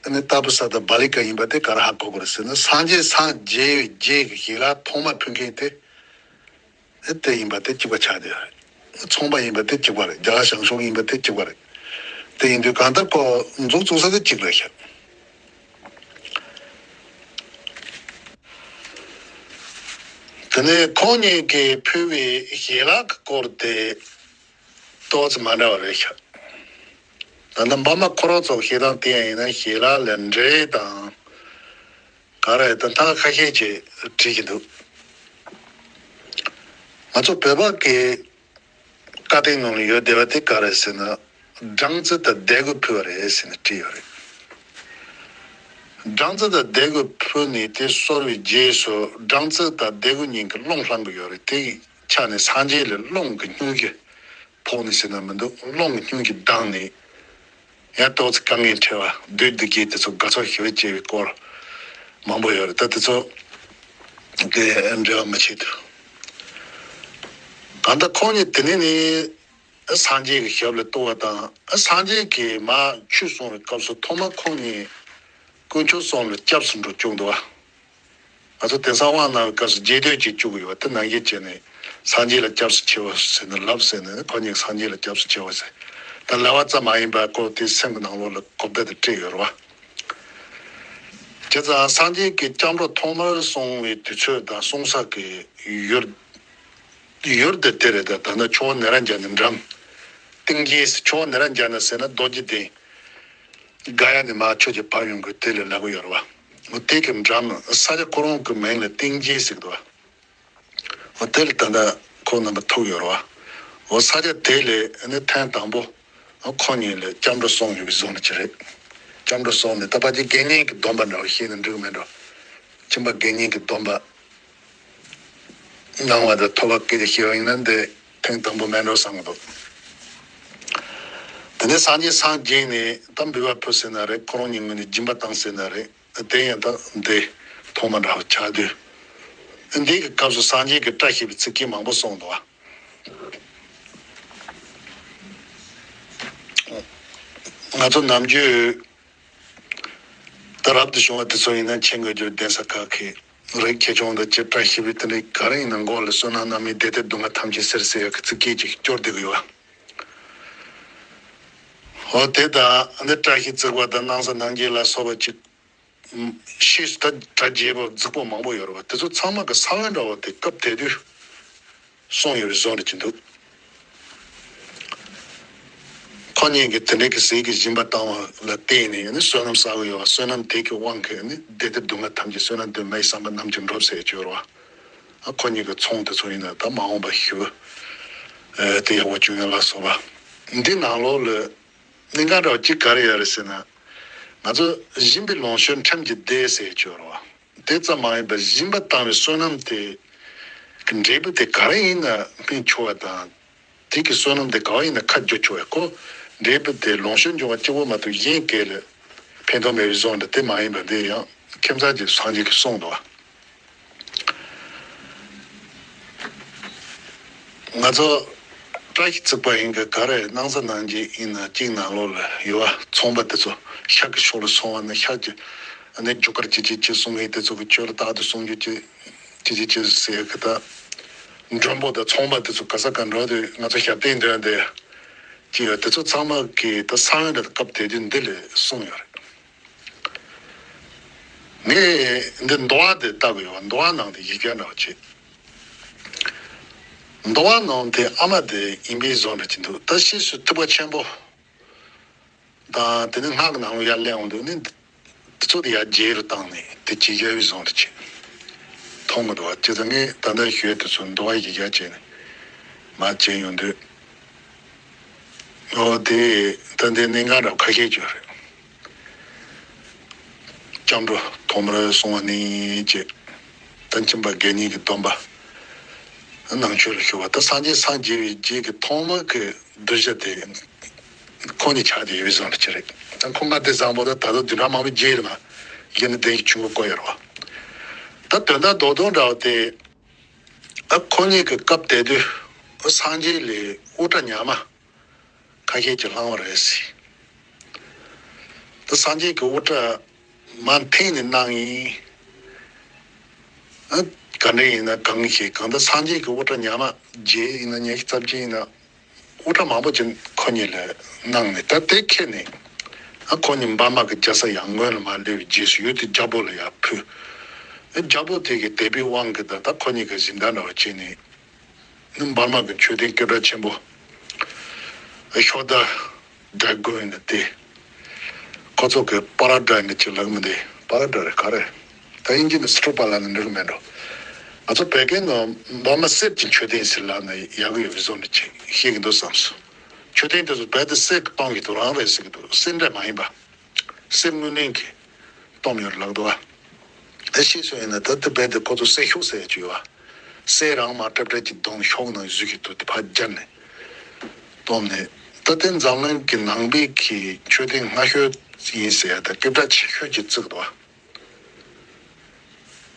ཨ་ནི་ཏ་པུ་ས་དང་བ་ལི་ཀ་ཡིན་པ་དེ་ག་རེ་ཧ་གོ་དགོས་རེད་ཟེར་ན། སངས་རྒྱས་སངས་རྒྱས་པའི་རྗེས་ཀྱི་ཞལ་ལག་ཐོག་མ་ཕུལ་མཁན་དེ། ཨ་དེ་ཡིན་པ་དེ་གཅིག་པ་ཆགས་བསྡད་ཡོད་རེད། ཚོང་པ་ཡིན་པ་དེ་གཅིག་པ་རེད། རྒྱ་གར་ཞང་ཞུང་ཡིན་པ་དེ་གཅིག་པ་རེད། དེ་ཡིན་དུས་གང་ལྟར་ཁོ་མཛུབ་བཙུགས་ས་དེ་གཅིག་རེད་ཤག་དེ་ནས་ཁོང་གཉིས་ཀྱིས་ཕུལ་བའི་ཞལ་ལག་གི་སྐོར་དེ་ཏོག་ཙམ་མ་འདྲ་བ་རེད་ཤག་ད་ལྟ་འབར་མ་ཁོ་རང་ཚོ་བཤད་སྟངས་དེ་ཡང་ཡིན་ན་ཞལ་ལག་ལ་འབྲས་དང་ག་རེ་དང་ཐང་ཁ་ཤས་ཅིག་བྲིས་ཀྱི་འདུག་ང་ཚོ་བོད་པ་གི་བཀའ་བསྟན་ནང་ལ་ཡོད་བསྡད་པ་དེ་ག་རེ་ཟེར་ན། སྦྲང་རྩི་དང་ལྡེ་གུ་ཕུལ་བ་རེད་ཟེར་ནས་བྲིས་ཡོད་རེད། སྦྲང་རྩི་དང་ལྡེ་གུ་ཕུལ་ནས་དེ་གསོལ་བའི་རྗེས་སུ་སྦྲང་རྩི་དང་ལྡེ་གུ་གཉིས་ཀྱི་རླུང་ལྷང་གི་ཡོད་རེད། དེའི་ཆ་ནས་སངས་རྒྱས་ལ་རླུང་གི་སྙིང་གི་ཕོག་ནས་ཟེར་ན་མི་འདུག་རླུང་གི་སྙིང་གི་ལྡང་ནས་ཡང་ཏོག་ཙམ་དཀའ་ངལ་འཕྲད་པ། བདུད་སྡིག་བགེགས་དེ་ཚོ་དགའ་ཚོར་ཞི་བར་བྱེད་པའི་སྐོར་མང་པོ་ཡོད་རེད། ད་དེ་ཚོ་གི་འབྲེལ་བ་མི་བྱེད་དུ། གང་ལྟར་ཁོང་གཉིས་དེ་ནས་ནི། སངས་རྒྱས་ཀྱི་ཞབས་ལ་གཏུགས་པ་དང་། སངས་རྒྱས་ཀྱིས་མར་ཆོས་གསུང་བའི་སྐབས་སུ་ཐོག་མར་ཁོང་གཉིས་དཀོན་མཆོག་གསུམ་ལ་སྐྱབས་སུ་འགྲོ་བཅུག་འདུག་བ། ང་ཚོ་དེང་སང་དབང་གནང་བའི་སྐབས་སུ་རྗེས་ཟློས་ཅིག་བཅུག་གི་ཡོད་པ་དེ་ནང་བཞིན་བྱས་ནས་སངས་རྒྱས་ལ་སྐྱབས་སུ་མཆིའོ་ཟེར་ནས་ལབ་ཟེར་ནས་ཁོང་གཉིས་སངས་རྒྱས་ལ་སྐྱབས་སུ་མཆིའོ་ཟེར། ད་ལབ་པ་ཙམ་མ་ཡིན་པར་ཁོ་དེ་སེམས་ཀྱི་ནང་ལོགས་ལ་གོ་བརྡ་དེ་སྤྲད་ཡོད་རེད་བ། བྱས་ཙང་སངས་རྒྱས་ཀྱིས་སྐྱབས་འགྲོ་ཐོག་མར་གསུང་བའི་དུས་ཚོད་དང་གསུང་ས་གི་ཡུལ། ཡུལ་དེ་དེ་རེད། ད་ད་ནི་ཆུ་བོ་ནཻ་རཉྫ་ནའི་འགྲམ། གཏིང་སྐྱེས་སུ་ཆུ་བོ་ནཻ་རཉྫ་ན་ཟེར་ན་རྡོ་རྗེ་གདན། ག་ཡ་ནས་མར་ཆུ་ཆེན་བབས་ཡོང་གི་དེ་ལ་ལབ་ཀྱི་ཡོད་རེད་བ། འོ་དེ་གི་འགྲམ་ས་ཆ་ཁོ་རང་གི་མིང་ལ་གཏིང་སྐྱེས་ཟེར་གི་འདུག་བ། འོ་དེ་ལ་ད་ལྟ་ཁོང་རྣམ་པ་ཐུག་ཡོད་རེད་བ། འོ་ས་ཆ་དེ་ལ་ནི་ཐེངས་དང་པོ་འོ་ཁོང་གཉིས་ལ་སྐྱབས་འགྲོ་གསུངས་ཡོད་པའི་བཟོ་འདྲ་ཅིག་རེད། སྐྱབས་འགྲོ་གསུངས་ནས་ད་ཕལ་ཆེར་དགེ་བསྙེན་གྱི་སྡོམ་པ་འདྲ་བོ་བཞེས་ན་འགྲིག་གི་མེད་འགྲོ། ཁྱིམ་པ་དགེ་བསྙེན་གྱི་སྡོམ་པ། གནང་བ་དང་ཐོབ་པ་སྐད་ཆ་བཤད་པ་ཡིན་ན་འདི་ཐེངས་དང་པོ་མེད་འགྲོ་བསམ་གྱི་འདུག་དེ་ནས་སངས་རྒྱས་སངས་རྒྱས་ནས་ད་འབུལ་བ་ཕུལ་ཟེར་ན་རེད། ཁོ་རང་གཉིས་ངོས་ནས་སྦྱིན་པ་བཏང་ཟེར་ན་རེད། དེ་ཡང་ད་འདི་ཐོག་མ་འདྲ་བ་ཆགས་དུས། འདི་གི་སྐབས་སུ་སངས་རྒྱས་ཀྱིས་བཀྲ་ཤིས་པའི་ཚིག་སྐད་མང་པོ་གསུངས་འདུག་བ། ང་ཚོ་ནམ་རྒྱུན། ད་རབ་ཏུ་བྱུང་བ་དེ་ཚོ་ཡིན་ན་ཆེད་མངགས་རྒྱུ་གདན་ས་ཁག་གི་རིགས་ཆེ་ཆུང་དང་བཅས་བཀྲ་ཤིས་པའི་དེ་འདྲའི་ག་རེ་ཡིན་ན་མགོ་ལ་བསོད་ནམས་རྣམ་སྨིན་བདེ་སྟེར་སྡུག་བསྔལ་ཐམས་ཅད་སེལ་ཟེར་ཡག་གི་ཚིག་སྐད་ཅིག་སྐྱོར་བསྡད་ཀྱི་ཡོད། འོ་དེ་དང་འདི་བཀྲ་ཤིས་བརྩེགས་པ་དང་སྣང་ས་སྣང་བརྒྱད་ལ་སོགས་པ་ཅིག་ཤེས་སུ་ད་སྒྲ་རྒྱས་པ་རྫིག་པོ་མང་པོ་ཡོད་རེད་བ། དེ་ཚོ་ཚང་མ་གི་ས་བོན་འདྲ་བོ་དེ་སྐབས་དེ་དུས། གསུངས་ཡོད་པའི་བཟོ་འདྲ་ཅིག་འདུག་ཁོ་གཉིས་ཀྱིས་དེ་འདྲའི་གི་ཟས་ཀྱི་སྦྱིན་པ་བཏང་བ་ལ་བརྟེན་ནས་ནི་བསོད་ནམས་བསགས་ཀྱི་ཡོད་པ། བསོད་ནམས་དེ་གི་དབང་གིས་ནི་བདེ་སྟེར་སྡུག་བསྔལ་ཐམས་ཅད་བསོད་ནམས་དེ་མེད་བསམ་པ་རྣམས་ཀྱིས་འགྲུབ་ཟེར་གྱི་ཡོད་རེད་བ། ཨ་ཁོ་གཉིས་ཀྱི་ཚོང་དེ་ཚོ་ཡིན་ན་ད་མ་འོངས་པ་ཞུ་དེ་ཡག་པོ་བྱུང་ཡོད་ལ་སོགས་པ། འདི་ནང་ལོགས་ལ་གནད་འགག་འདྲ་བ་གཅིག་ག་རེ་ཡོད་རེད་ཟེར་ན། ང་ཚོ་སྦྱིན་པའི་ལོངས་སྤྱོད་ཁྲིམས་ཀྱིས་བདེ་ཟེར་གྱི་ཡོད་རེད་བ། དེ་ཙམ་མ་ཡིན་པར་སྦྱིན་པ་བཏང་བའི་བསོད་ནམས་དེ་གི་འབྲས་བུ་དེ་ག་རེ་ཡིན་ན་སྨིན་ཆོག་པ་དང་། དེ་གི་བསོད་ནམས་དེ་ག་བ་ཡིན་ན་ཁ་བསྒྱུར་ཆོག་པས་ཁོ། འབྲས་བུ་དེ་ལོངས་སྤྱོད་འབྱུང་བ་གཅིག་པོ་མ་གཏོགས་གཞན་སྐད་ལ་ཕན་ཐོགས་མེད་པའི་བཟོ་འདྲ་དེ་མ་ཡིན་པ་འདི་ཡང་ཁྱིམ་ཚང་གི་སངས་རྒྱས་ཀྱིས་གསུངས་འདུག་བ། ང་ཚོ་བཀྲ་ཤིས་བརྩེགས་པ་ཡིན་གྱི་ག་རེ་སྣང་ས་སྣང་བརྒྱད་ཡིན་ན་གཅིག་ནང་ལོགས་ལ་ཡོད་བ། ཚོང་པ་དེ་ཚོ་ཤག་གི་ཕྱོགས་ལ་སོང་བ་ན་ཤག་གི་ཨ་ནི་རྒྱུ་སྐར་ཅི་ཅི་ཅི་གསུང་མཁན་དེ་ཚོ་གི་ཁྱོད་ལ་རྟག་ཏུ་གསུང་རྒྱུ་ཅི་ཅི་ཅི་ཅི་ཟེར་གི་ད། མགྲོན་པོ་དང་ཚོང་པ་དེ་ཚོ་ག་ས་ག་འགྲོ་དུས་ང་ཚོ་ཞབས་བརྟན་འདོན་དེ་ཅི་ཡོད་དེ་ཚོ་ཚང་མ་གི་ད་ས་བོན་དེ་སྐབས་དེ་དུས་འདི་ལས་གསུངས་ཡོད་རེད། ངས་འདི་འདུལ་བ་དེ་ལྟ་གི་ཡོད། འདུལ་བ་ནང་དེ་ཡི་གེ་འདྲ་བ་བྱེད། འདུལ་བ་ནང་དེ་ཨ་མ་དེ་ཡིན་པའི་བཟོ་འདྲ་ཅིག་འདུག་ད་ཕྱིས་སུ་ཐེག་པ་ཆེན་པོ་དང་དེ་ནས་སྔགས་ཀྱི་ནང་ལ་ཡར་གླེང་འོང་དུས་ནི་དེ་ཚོ་དེ་ཡར་རྗེས་རུ་བཏང་ནས་དེ་ཇི་བཞག་པའི་བཟོ་འདྲ་ཅིག་མཐོང་གི་འདུག་བ། ཅི་ཙམ་ངས་ད་ལྟ་ཞུས་དེ་ཚོ་འདུལ་བ་ཡི་གེ་བྱས་ནས་མར་བྱས་ཡོང་དུས། ཨོ་དེ་ད་འདི་གནད་འགག་འདྲ་ཁ་ཤས་ཅིག་རེད། སྐྱབས་འགྲོ་ཐོག་མར་གསུངས་པ་ནི་ཅེས། ད་མཁྱེན་པ་དགེ་བསྙེན་གྱི་སྡོམ་པ་ནང་ཆོས་ལ་ཞུགས་པ། ད་སངས་རྒྱས་སངས་རྒྱས་པའི་རྗེས་ཀྱི་ཐོག་མ་གི་གདུལ་བྱ་དེ་ཁོང་ཉིད་ཆགས་བསྡད་ཡོད་བཟོ་འདྲ་ཅིག་རེད། ད་ཁོང་ང་དེ་བཟང་པོ་ད་ད་དུང་བདུན་ཕྲག་མང་པོའི་རྗེས་ལ་མ་ཡིན་ན་བདེན་གྱི་ཆུང་ངུ་བཀོད་ཡོད་རེད་བ། ད་དོན་དག་རྡོག་རྡོག་འདྲ་བ་དེ། ཨ་ཁོ་གཉིས་ཀྱི་སྐབས་དེ་དུས་སངས་རྒྱས་ལས་དབུ་སྐྲ་ཉག་མ་ཁ་ཤས་ཀྱིས་བླངས་པ་རེད་ཟེར། ད་སངས་རྒྱས་ཀྱི་དབུ་སྐྲ་མར་འཐེན་ནས་གནང་ཡིན། ཨ་ག་འདྲ་ཡིན་ན་གང་ཞིག་གང་ལྟར་སངས་རྒྱས་ཀྱི་དབུ་སྐྲ་ཉག་མ་བརྒྱད་ཡིན་ན་ཉི་ཤུ་རྩ་བརྒྱད་ཡིན་ན། དབུ་སྐྲ་མང་པོ་ཅིག་ཁོ་གཉིས་ལ་གནང་ནས། ད་དེ་ཁྱེར་ནས་ཨ་ཁོ་གཉིས་འབར་མ་གི་རྒྱལ་ས་ཡང་གོན་ལ་མར་སླེབས་པའི་རྗེས་སུ་ཡུལ་དེ་རྒྱལ་པོ་ལ་ཡར་ཕུལ། ཨ་རྒྱལ་པོ་དེ་གི་དད་པའི་དབང་གིས་ད་ད་ཁོ་གཉིས་ཀྱི་གཟི་མདངས་འདྲ་བ་བྱས་ནས་ནི་འབར་མ་གི་མཆོད་རྟེན་སྐད་གྲགས་ཆེན་པོ་ཤོ་དཱ་ཌ་ར་གོན་ཡིན་ན་དེ། ཁོ་ཚོ་གི་པ་ར་ཌ་ཡིན་ན་ཅིག་ལབ་མི་འདི་པ་ར་ཌ་རེད་ག་རེ། ད་དབྱིན་ཇི་ནས་སི་ཊོ་པ་ལབ་ན་འགྲིག་གི་མེད་འགྲོ། ང་ཚོ་བོད་སྐད་ནང་འབར་མ་གསེར་གྱི་མཆོད་རྟེན་ཟེར་ལབ་ན་ཡག་གི་ཡོད་པའི་བཟོ་འདྲ་ཅིག་ཤེས་ཀྱི་འདུག་བསམ་སོང་། མཆོད་རྟེན་དེ་ཚོ་རྦད་དེ་གསེར་གྱིས་སྟོང་གི་འདུག་རང་རེད་ཟེར་གྱི་འདུག་གསེར་འདྲ་མ་ཡིན་པ། གསེར་དངུལ་ལེན་གྱིས་གཏོང་ཡོད་ལབ་འདུག་ཨ། ཨེ་ཤེས་སོ་ཡིན་ན་ད་ལྟ་རྦད་དེ་ཁོ་ཚོ་གསེར་ཤོག་ཟེར་ཡ་ཅིག་ཡོད་ཨ། གསེར་རང་མར་ཏྲབ་ཏྲབ་ཀྱི་གདོང་ཤོག་ནང་བཟོས་ཀྱི་འདུག་དེ་ཕར་སྦྱར་ནས་གཏོང་ནས། ད་ལྟའི་འཛམ་གླིང་གི་ནང་པའི་གི་མཆོད་རྟེན་སྔ་ཤོས་ཡིན་ཟེར་ཡ་ད་སྐད་གྲགས་ཆེ་ཤོས་ཀྱི་བརྩི་གི་འདུག་ཨ།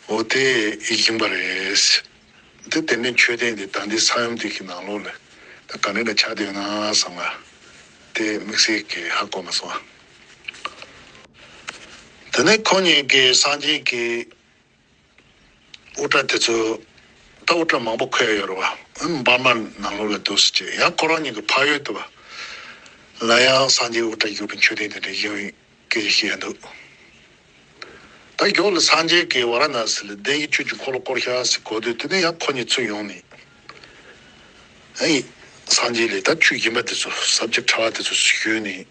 འོ་དེ་ཡིན་པ་རེད། འདི་དེ་ནས་མཆོད་རྟེན་འདི་ད་འདི་ས་ཡོམ་འདི་གི་ནང་ལོགས་ལ་ད་ག་འདྲ་ཆགས་བསྡད་ཡོད་ན་བསམ་ལ། དེ་དམིགས་བསལ་གྱི་ཧ་གོ་མ་སོང་། དེ་ནས་ཁོ་གཉིས་ཀྱིས་སངས་རྒྱས་ཀྱི་དབུ་སྐྲ་དེ་ཚོ་ད་དབུ་སྐྲ་མང་པོ་འཁོད་ཡོད་རེད་བ། འབར་མ་ནང་ལོགས་ལ་འདུག་སེ་བྱས། ཡང་ཁོ་རང་གཉིས་ཀྱི་ཕ་ཡུལ་དུ་བ་ལ་ཡང་སངས་རྒྱས་དབུ་སྐྲ་བཞུགས་པའི་མཆོད་རྟེན་དེ་འདྲ་ཡོད། སྐད་ཆ་བཤད་འདུག་ད་མགྱོགས་ལ་སངས་རྒྱས་ཀྱིས་ཝཱ་ར་ཎ་སི་ལ་གདན་གྱི་ཆོས་ཀྱི་འཁོར་ལོ་བསྐོར་ཤག་ཟེར་གོ་དུས། དེ་ནས་ཡང་ཁོ་གཉིས་ཚུར་ཡོང་ནས། ཨེ། སངས་རྒྱས་ལ་ད་ཆོས་སྦྱིན་པ་དེ་ཚོ་ཟབ་རྒྱས་ཕྲ་བ་དེ་ཚོ་ཞུས་ནས།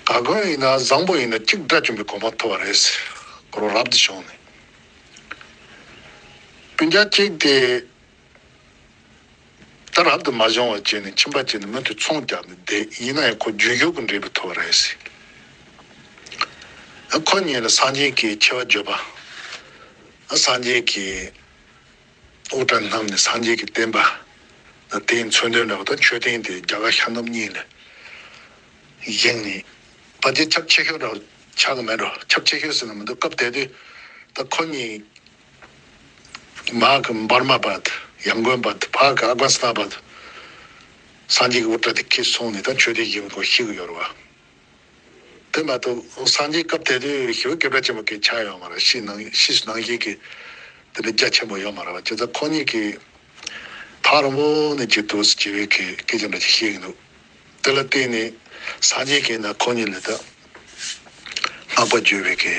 ག་གོན་ཡིན་ན་བཟང་པོ་ཡིན་ན་གཅིག་དགྲ་བཅོམ་པའི་གོ་འཕང་ཐོབ་པ་རེད་ཟེར་ཁོ་རང་རབ་ཏུ་བྱུང་ནས། སྤུན་ཀྱག་གཅིག་དེ། ད་རབ་ཏུ་མ་བྱུང་བ་བྱས་ནས་ཁྱིམ་པ་བྱས་ནས་མུ་མཐུད་ཚོང་རྒྱག་ནས་བསྡད་ཡིན་ན་ཡང་ཁོ་རྒྱུ་འབྱོར་གྱི་འབྲས་བུ་ཐོབ་པ་རེད་ཟེར། ཁོ་གཉིས་ལ་སངས་རྒྱས་ཀྱི་ཆེ་བ་བརྗོད་པ། སངས་རྒྱས་ཀྱི་དབུ་སྐྲ་བསྣམས་ནས་སངས་རྒྱས་ཀྱི་བསྟན་པ་དང་དེའི་མཚོན་དོན་འདྲ་བ་དང་མཆོད་རྟེན་དེ་རྒྱ་གར་ཤར་ནུབ་གཉིས་ལ་བཞེངས་ནས། ཕལ་ཆེར་ཁྱབ་ཆེ་ཤོས་འདྲ་བ་ཆགས་ཀྱི་མེད་འགྲོ། ཁྱབ་ཆེ་ཤོས་ཟེར་ན་མི་འདུག་སྐབས་དེ་དུས་ད་ཁོ་གཉིས། མར་གི་འབར་མ་བར་དུ་ཡང་གོན་བར་དུ་ཕར་གི་ཨབ་གྷ་སི་ཐན་བར་དུ་སངས་རྒྱས་ཀྱི་དབུ་སྐྲ་དེ་འཁྱེར་སོང་ནས་ད་མཆོད་རྟེན་བཞེངས་དགོས་ཤེས་ཀྱི་ཡོད་རེད་བ། དེ་མ་གཏོགས་སངས་རྒྱས་སྐབས་དེ་དུས་ཞེ་པོ་སྐད་གྲགས་ཆེན་པོ་གི་ཆགས་ཡོད་མ་རེད། ཕྱིས་ནང་ཕྱིས་སུ་ནང་བཞིན་གྱི་དེ་འདྲ་རྒྱ་ཆེན་པོ་ཡོད་མ་རེད་བ། བྱས་ཙང་ཁོ་གཉིས་ཀྱིས་ཐག་རིང་པོ་ནས་ཅིག་འདུག་སེ་བྱས་པའི་གི་སྐད་ཆ་འདྲ་ཅིག་བཤད་ཀྱི་འདུག་དེ་ལ་བརྟེན་ནས་སངས་རྒྱས་ཀྱིས་ན་ཁོ་གཉིས་ལ་ད་བསྔགས་པ་བརྗོད་པའི་གི་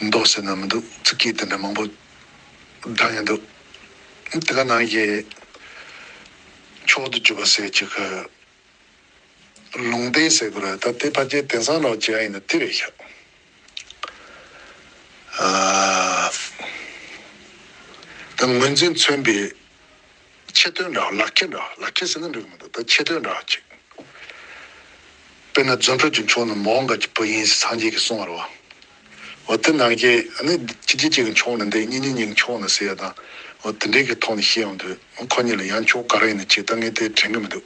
མདོ་ཟེར་ན་མི་འདུག་ཚིག་གི་དེ་འདྲ་མང་པོ་བགྲངས་ཡོད་འདུག་དེ་ག་ནང་བཞིན་མཆོག་ཏུ་གྱུར་པ་ཟེར་ཅིག་གི་ལུང་བསྟན་ཟེར་དགོས་རེད། ད་དེ་ཕལ་ཆེར་དེང་སང་འདྲ་བ་བྱས་ཡིན་ན་དེ་རེད་ཤག་ཨ། ད་ངོས་འཛིན་མཚོན་པའི་ཆེ་དོན་འདྲ་བ། ལག་ཁྱེར་འདྲ་བ། ལག་ཁྱེར་ཟེར་ན་འགྲིག་གི་མི་འདུག་ད་ཆེ་དོན་འདྲ་བ་ཅིག་དཔེར་ན་རྫུ་འཕྲུལ་གྱི་མཆོག་ནི་མོའུ་འགལ་གྱི་བུ་ཡིན་ཟེར་སངས་རྒྱས་ཀྱིས་གསུངས་པ་རེད་བ། འོ་དེ་ནང་བཞིན་ཨ་ནི་གཅིག་གིས་གཅིག་གི་མཆོག་ནི་འདི། གཉིས་གཉིས་གཉིས་མཆོག་ནི་ཟེར་ཡ་དང་། འོ་དེ་འདྲའི་གི་ཐོག་ནས་བཤད་ཡོང་དུས་ཁོ་གཉིས་ལ་ཡང་མཆོག་ག་རེ་ཡིན་ན་ཅིག་ད་ངས་དེ་དྲན་གི་མི་འདུག་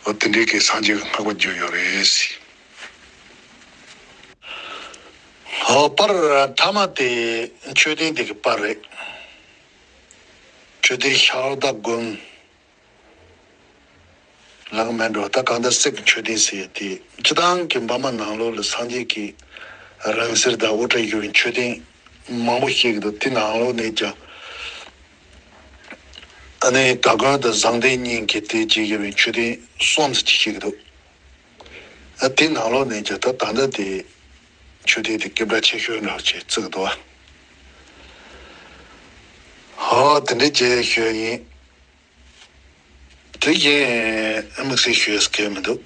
འོ་དེ་འདྲའི་གི་སངས་རྒྱས་ཀྱི་བསྔགས་པ་བརྗོད་ཡོད་རེད། འོ་པར་མཐའ་མ་དེ་མཆོད་རྟེན་དེ་གི་པར་རེད། མཆོད་རྟེན་ཤར་དག་དགོན་ལགས་མེད་འགྲོ། ད་གང་ལྟར་གསེར་གྱི་མཆོད་རྟེན་ཟེར་ཡ་དེ་སྤྱི་བཏང་གི་འབར་མ་ནང་ལོགས་ལ་སངས་རྒྱས་ཀྱི་རིང་བསྲེལ་དང་དབུ་སྐྲ་བཞུགས་པའི་མཆོད་རྟེན་མང་པོ་ཞིག་གི་འདུག་དེ་ནང་ལོགས་ནས་ཀྱང་ཨ་ནི་དག་དགོན་དང་བཟང་ལྡན་གཉིས་ཀྱི་དེ་བྱེད་ཀྱི་བའི་མཆོད་རྟེན་གསུམ་ཙམ་ཅིག་ཞིག་གི་འདུག་ཨ་དེའི་ནང་ལོགས་ནས་ཀྱང་ད་ད་ལྟ་དེ་ཆོས་དེབ་དེ་སྐད་གྲགས་ཆེ་ཤོས་འདྲ་བོ་ཅིག་བརྩི་གི་འདུག་བ། ཧོ་དེ་འདྲ་བྱས་ཤོད་ཡིན། དེ་གཞན་དམིགས་བསལ་ཞུ་ཡས་གང་ཡང་མི་འདུག